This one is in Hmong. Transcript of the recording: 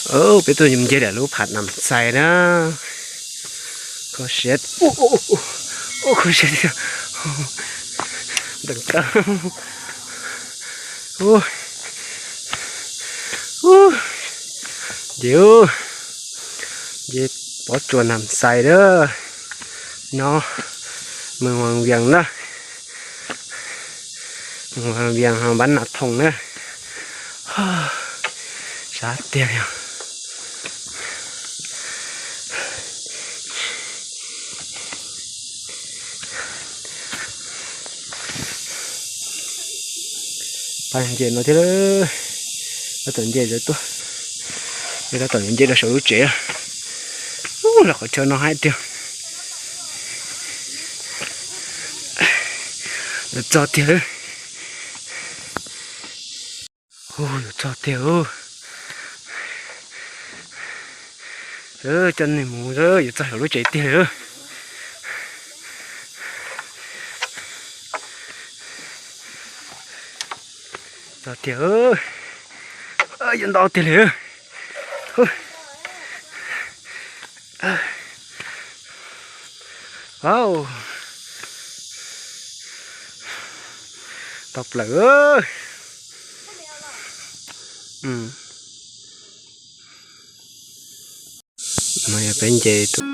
Peb tuaj nce daim lub phav Nam Xais na. Kho siab, kho siab tiag. Ntees taw. Ces, ces pob tsuas Nam Xais na. No, mus Hoàng Viếng na. Mus Hoàng Viếng ho npab Nam Thông na. Sab tiag li. Pab nce no thiab. Tab tom nce tuaj, tab tom nce rau saum lub tsev. Ub, los qhov chaw no haib tiag. Yuav txog tiag. Ub, yuav txog tiag. Coj nej mus, yuav txog saum lub tsev tiag li. Txog tiag. Yuav ntau tiag li. Au, tau plaws. No yog peb nce tuaj.